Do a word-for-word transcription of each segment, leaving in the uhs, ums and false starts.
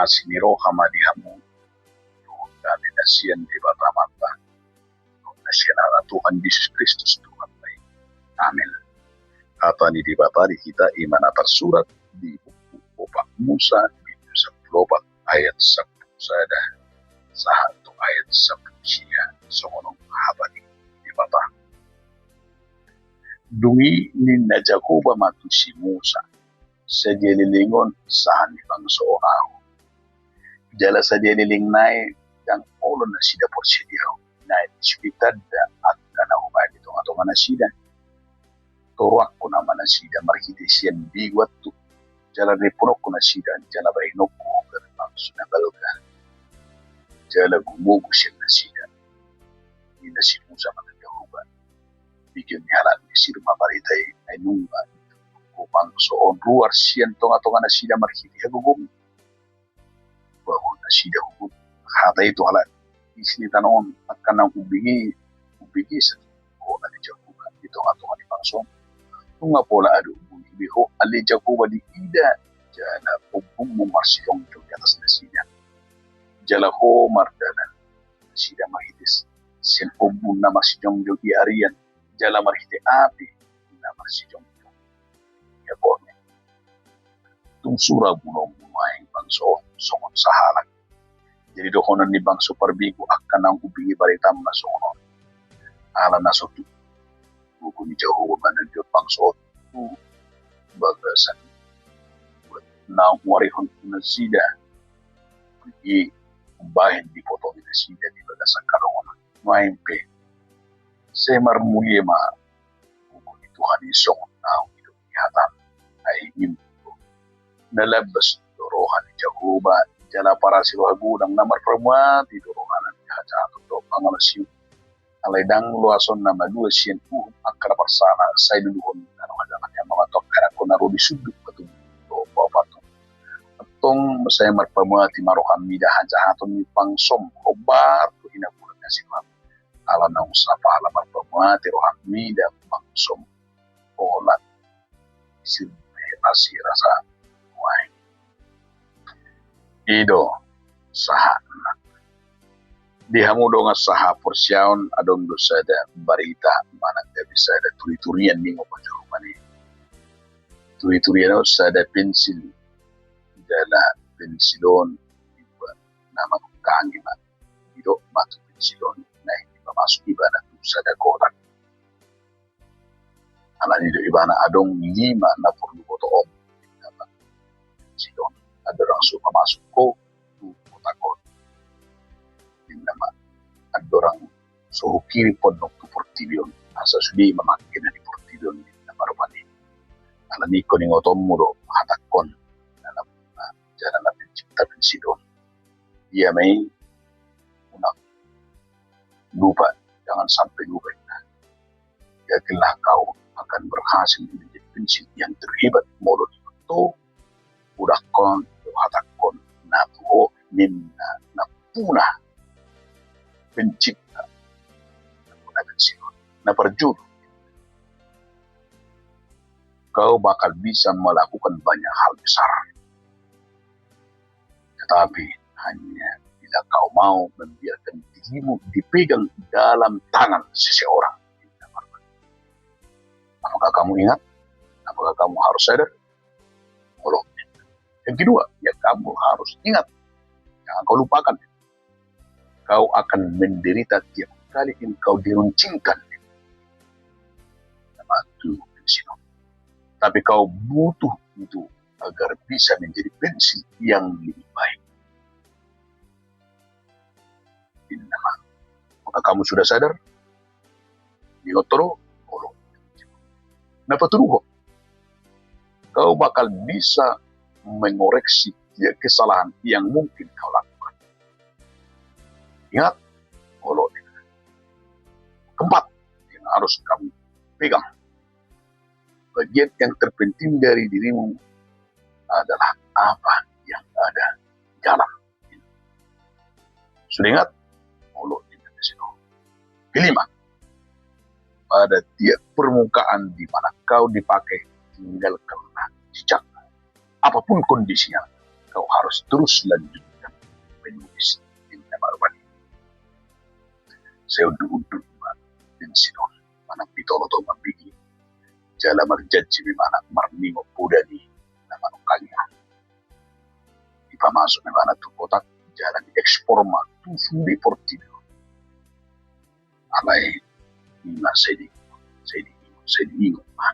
Asi ni roha ma di hamu, dohot dame na sian Debata Amanta, dohot na sian Anakna Tuhan Jesus Kristus Tuhanta i. Amen. Hata ni Debata di hita i ma na tarsurat di buku Opat Musa, bindu sampulu opat, ayat sampulu sada sahat tu ayat sampulu sia, songon on hata ni Debata. Dung i ninna Jahowa ma tu si Musa: Sadia leleng on sahat ni bangso on Ahu? Jala sadia leleng nai ndang olo nasida porsea di Ahu, nai sude tanda angka na Hubahen di tongatonga nasida? Toroanku nama nasida marhite sian begu antuk, jala ripunonku nasida, jala bahenonku gabe bangso na balga, jala gumogo sian nasida. Ninna si Musa ma tu Jahowa: Begeon ni halak Mesir ma barita i, ai nunga dituduhon Ho bangso on ruar sian tongatonga nasida marhite hagogoonMu. Paboahon nasida Ho hata i tu halak isi ni tano on, angka naung umbege, umbege satutu Ho ale Jahowa di tongatonga ni bangsoM. Nunga pola adong boi be Ho ale Jahowa diida, jala OmbunMu marsijongjong di atas nasida, jala Ho mardalan nasida marhite sian ombun na marsijongjong i arian, jala marhite api na marsijongjong i agoan. Tung sura bunuonMu nuaeng bangso on songon sahalak. Jadi dohonon ni bangso parbegu angka naung umbege baritaM ma songon on: Ala na so tuk gogo ni Jahowa manangihon bangso on tu bagasan naung huarihon tu nasida, bege umbahen dipotongi nasida di bagasan hadaonon. Nuaeng pe, sai marmulia ma gogo ni Tuhan i songon naung didok ni hataM. Ai i ma na lambas do roha ni Jahowa, jala parasi roha godang, na marpamuati do rohana di hajahaton dohot pangalaosion. Alai ndang loas on na malua sian uhum angka na marsala, sai luluhon na roha jala na mamatuangkon angka na ro di sundut patumpu dohot paopathon. Antong sai marpamuati ma rohaM mida hajahaton ni bangsoM, hombar tu hinapuran ni asi rohaM. Ala naung sapala marpamuati rohaM mida bangsoM, holan sirbe asi rasa nuaeng. I do sahatna. Di hamu dongan sahaporseaon, adong do sada barita manang gabe sada turiturian ninna pajahuman i. Turiturian on sada pensil, jala pensil on dibuat na manungkangi ma, didok ma tu pensil on naeng dipamasuk ibana tu sada kotak. Alani do ibana adong lima na porlu botoonmu, ninna ma. Sidon, andorang so pamasuk ho tu kotak on, ninna ma, andorang so hukirim ho annon tu portibi on, asa sude mamangke na di portibi on, ninna ma rupani. Alani ingkon ingotonmu do hatangkon, ninna ma, jala na pencipta pensil on. Ia ma i, unang lupa, jangan sampai lupa, ninna. Yakinlah kau akan berhasil menjadi pensil yang terhebat molo dibuat ho. Udahkon, hatangkon na tu ho, ninna nampuna pencipta, nampuna pensil on, na parjolo. Kau bakal bisa melakukan banyak hal besar. Tetapi hanya bila kau mau membiarkan dirimu dipegang dalam tangan seseorang. Apakah kamu ingat? Apakah kamu harus sadar? Olo. Yang kedua, ya, kamu harus ingat. Jangan kau lupakan. Kau akan menderita tiap kali engkau diruncingkan. Nama tu pensil on. Tapi kau butuh itu agar bisa menjadi pensil yang lebih baik. Inna ma. Apakah kamu sudah sadar? Ingot ho do, olo. Na patoluhon, kau bakal bisa mengoreksi tiap kesalahan yang mungkin kau lakukan. Ingat, olo. Keempat, yang harus kamu pegang, bagian yang terpenting dari dirimu adalah apa yang ada di dalam. Sudah ingat? Olo, ingat di situ. Kelima, pada tiap permukaan di mana kau dipakai, tinggalkanlah jejak. Apapun kondisinya, kau harus terus lanjutkan menulis, ninna ma rupani. Sai unduk-unduk ma bensin on manang pitolot on mambege, jala marjanji ma ibana marningot poda ni na manungkangi on. Dipamasuk ma ibana tu kotak jala diekspor ma tu sude portibi on. Alai ima sai di, sai diingot, sai diingot ma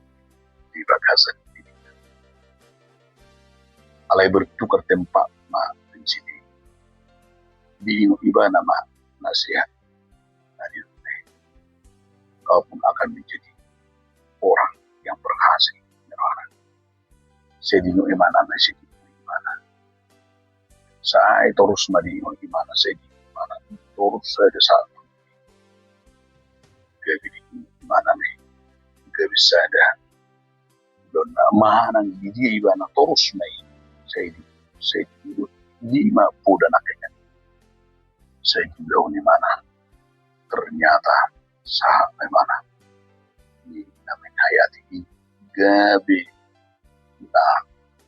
di bagasan diri. Alai bertukar tempat ma bensin i. Diingot ibana ma nasihat na nidokna i, kau pun akan menjadi orang yang berhasil. Sai diingot ibana ma, sai diingot ibana. Sai torus ma diingot ibana, sai diingot ibana. Torus saja sahat tu gabe diingot ibana ma i. Gabe sada. Donna manang di dia ibana torus ma i. Sai di, sai diingot, di ma poda nangkiningan. Sai diulahon ibana. Ternyata sahat ma ibana. Di na menghayati i gabe na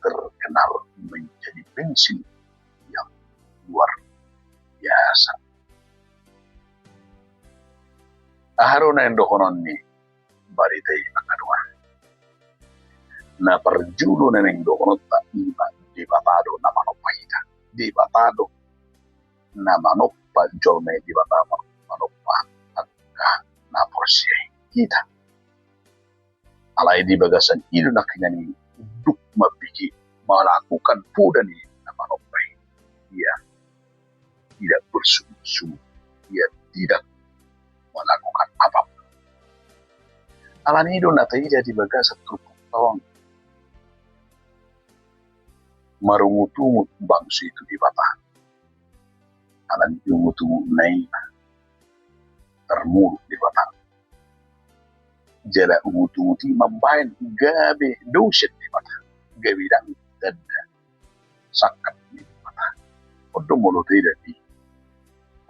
terkenal menjadi bensin yang luar biasa. Aha do na naeng dohonon ni barita i angka dongan? Na parjolo na naeng dohononta ima Debata do na manompa hita. Debata do na manompa jolma i, Debata ma manompa angka na porsea i, hita. Alai di bagasan i do nangkiningan i unduk mambege, melakukan poda ni na manompa i. Ia tidak bersungut-sungut, ia tidak melakukan apapun. Alani i do na taida di bagasan turpukta on, marungut-ungut bangso i tu Debata. Alani ungut-ungutna i tarmuruk Debata. Jala ungut-ungut i mambahen gabe dosa Debata, gabe ndang tanda sangkap ni Debata. On do molo taida di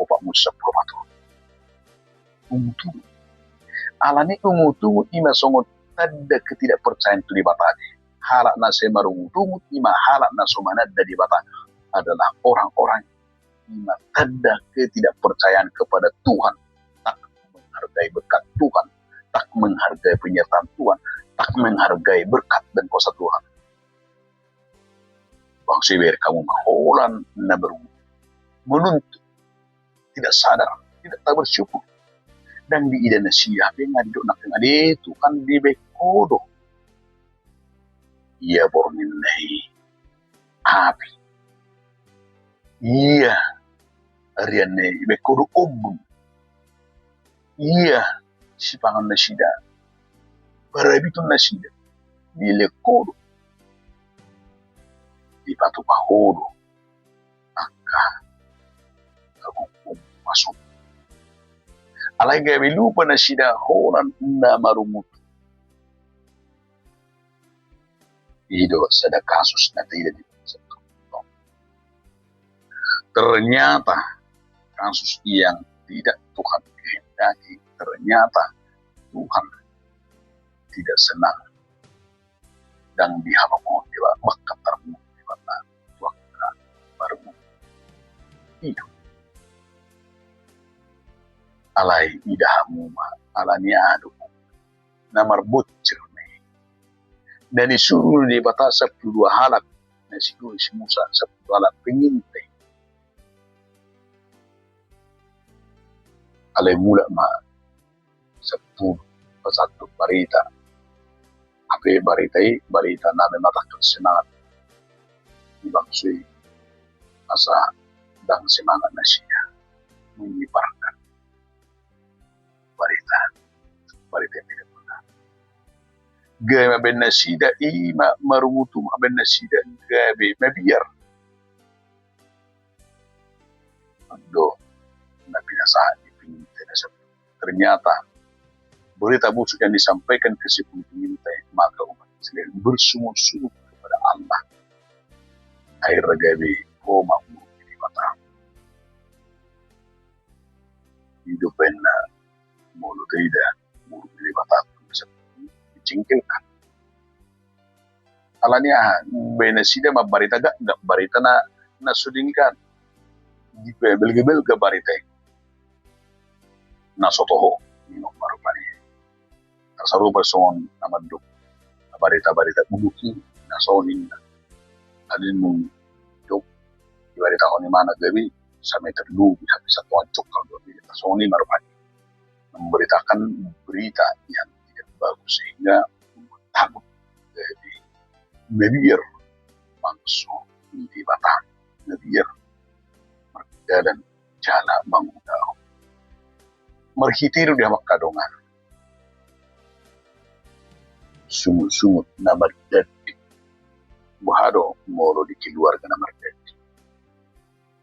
Opat Musa sampulu opat on. Ungut-ungut. Alani ungut-ungut ima songon tanda ketidakpercayaan tu Debata be. Halak na sai marungut-ungut ima halak na so mananda Debata adalah orang-orang ima tanda ketidakpercayaan kepada Tuhan, tak menghargai berkat Tuhan, tak menghargai penyertaan Tuhan, tak menghargai berkat dan kuasa Tuhan. Bangso, ibereng hamu ma holan na berungut, menuntut, tidak sadar, tidak tahu bersyukur. Ndang diida nasida be, nga didok nangkin, ale Tuhan, dibaen Ho do ia borngin na i api, ia arian na i dibaen Ho do ombun, ia sipanganon nasida, parabitun nasida dilehon Ho do, dipatupa Ho do angka agung-agung masuk. Alai gabe lupa nasida holan na marungut. I do sada kasus na taida di bagasan turpukta on. Ternyata kasus yang tidak Tuhan kehendaki, ternyata Tuhan tidak senang. Ndang dihalongahon Debata, bahkan tarmuruk Debata tu angka marungut. I do. Alai ida hamu ma, alani aha do na marbonsir ma i. Na nisuru ni Debata sampulu dua halak na sinuru si Musa, sampulu dua halak pengintai. Alai mulak ma sampulu pasahat barita. Hape barita i barita na mematahkan semangat di bangso i, asa ndang semangat nasida menyebarkan barita, barita yang tidak benar. Gabe mambaen nasida i ma marungut-ungut, mambaen nasida gabe mabiar. On do na pinasahat ni pengintai na sampulu. Ternyata berita busuk yang disampaikan ke sampulu pengintai, maka umat Israel bersungut-sungut kepada Allah. Akhirna gabe Ho ma muruk ni Debata. I do umbahen na molo taida muruk ni Debata tu na sampulu, dijengkelkan. Alani aha? Baen nasida mambarita gakgak, barita na, na so denggan, dibelgabelga barita i, na so toho, ninna ma rupani. Tarsarupa songon na mandok barita-barita bulung i, na so ninna. Alani dung dibaritahon ibana gabe sameter lobi, hape satonga jongkal do, barita songon i ma rupani. Memberitakan berita yang tidak bagus sehingga membuat takut. Jadi mabiar bangso ni Debata, mabiar mardalan jala mangudahon. Marhite do di hamu angka dongan sungut-sungut na mardadi. Boha do molo di keluarga na mardadi?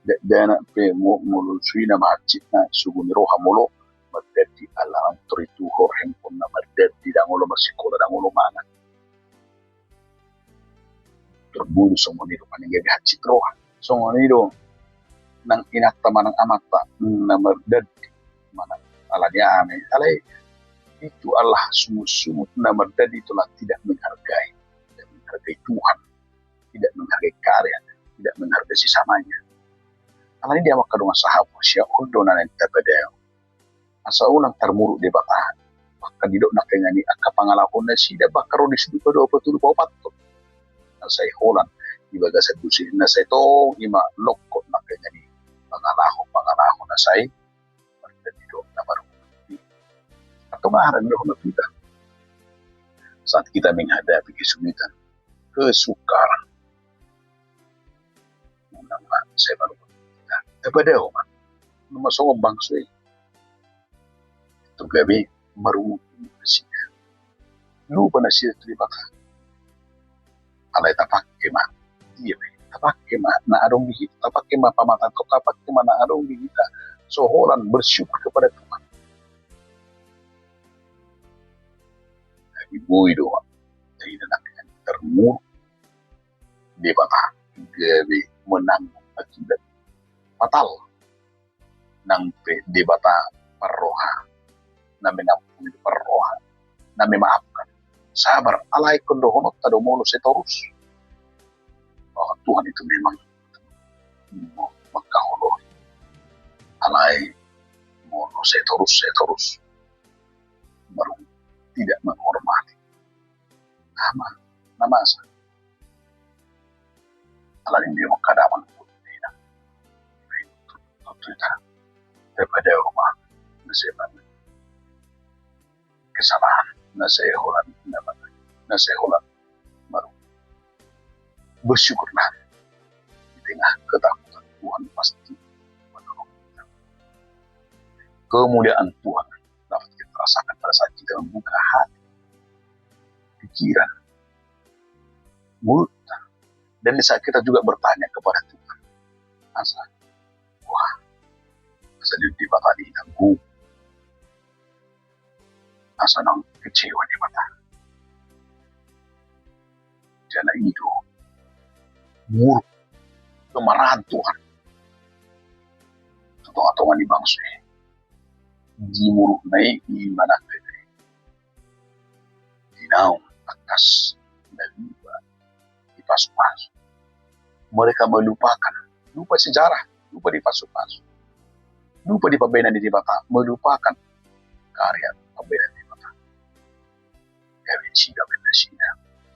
Dakdanak pe mo-, molo suina ma hansitna, sogo ni roha molo mardadi, ala nang tor i tuhor, handphone na mardadi, ndang olo marsikola, ndang olo mangan. Tor boi do songon i do, paling gabe hansit roha. Songon i do nang inanta manang amanta na mardadi, manang alani aha ma i. Alai itu adalah sungut-sungut na mardadi, itulah tidak menghargai, tidak menghargai Tuhan, tidak menghargai karya, tidak menghargai sesamanya. Alani i di hamu angka dongan sahaporseaon, on do na naeng tapadaon. Asa unang tarmuruk Debata. Bahkan didok nangkaningan i angka pangalaho nasida, bahkan ro di sudut paduahon, patoluhon, paopathon, na sai holan di bagasan dosana, sai tong i ma longkot nangkaningan i pangalaho-pangalaho na sai mardadi dohot na marungut i. Antong aha na nidokhon hita saat kita menghadapi kesulitan, kesukaran? Unang ma sai marungut hita. Tapadaon ma. Unang ma songon bangso i. Tung gabe marungut nasida. Lupa nasida tu Debata. Alai tapake ma. Ia pe. Tapake ma na adong di hita. Tapake ma pamatangkon. Tapake ma na adong di hita. So holan bersyukur kepada Tuhan. Gabe boi do. Jadi, na tarmuruk Debata gabe menanggung akibat fatal. Nang pe Debata parroha, na mengampuni, parroha, na memaafkan. Sabar, alai ingkon dohononta do molo sai torus bahwa Tuhan itu memang mangkaholongi. Alai molo sai torus, sai torus marungut, tidak menghormati. Aha ma na masa? Alani i memang kada manghormati. Tontu hita tapadaon ma na sai mangihut kesalahan, na sai holan, na sai holan marungut. Bersyukurlah di tengah ketakutan, Tuhan pasti menolong kita. Kemuliaan Tuhan dapat kita rasakan pada saat kita membuka hati, pikiran, mulut, dan di saat kita juga bertanya kepada Tuhan. Asa, wah, asa di, di mata di tanggung. Asa nang kecewa di mata. Jala i do muruk, kemarahan Tuhan tu tonga-tonga ni bangso i. Di murukna i, i manang pe di naung tangkas na lupa dipasupasu. Mereka melupakan, lupa sejarah, lupa dipasupasu, lupa di pambahenan ni Debata, melupakan karya pambahenan ni Debata. Gabe sida, gabe sida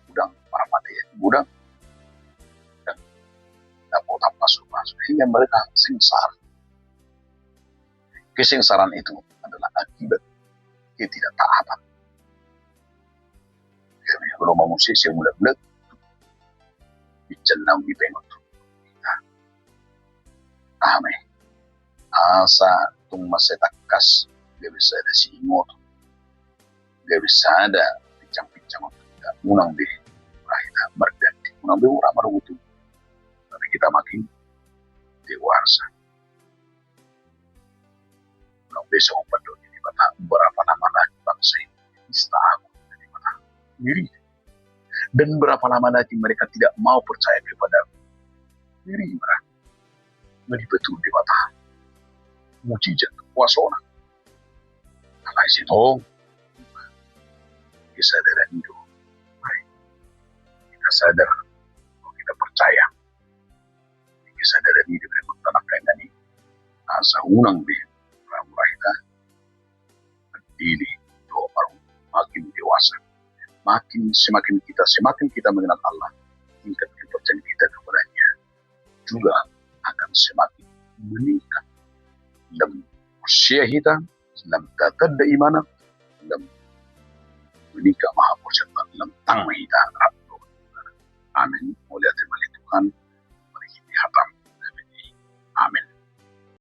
godang parmatean, godang, godang dapotan pasupasu, sehingga mereka sengsara. Kesengsaraan itu adalah akibat ketidaktaatan. Jadi, kalau mau musik, saya mulai-mulai bicara naung dipengot. Amin. Asa tung mansai tangkas gabe sada siingoton, gabe sada pinsang-pinsang on. Unang be hita mardadi, unang be hita marungut. Tapi kita makin dewasa. Unang be songon pandok ni Debata, berapa lama lagi bangsa ini nista aku dengan Debata? Ngeri. Dan berapa lama lagi mereka tidak mau percaya kepada-Mu? Ngeri, berarti. Ngeri betul Debata. Mujizat kuasa-Na. Alai sintong kesadaran i do. Mari, kita sadar, kalau kita percaya. Kesadaran i diberi tanah kain tadi. Asa unang be, mura-mura hita mandele, dohot makin dewasa. Makin, semakin kita, semakin kita mengenal Allah, tingkat kepercayaan kita kepada-Nya juga akan semakin meningkat. Lam porsea hita, lam tatanda imana, lam meningkat ma haporseaonta, lam tang ma hita. Amin. Mauliate ma di Tuhan.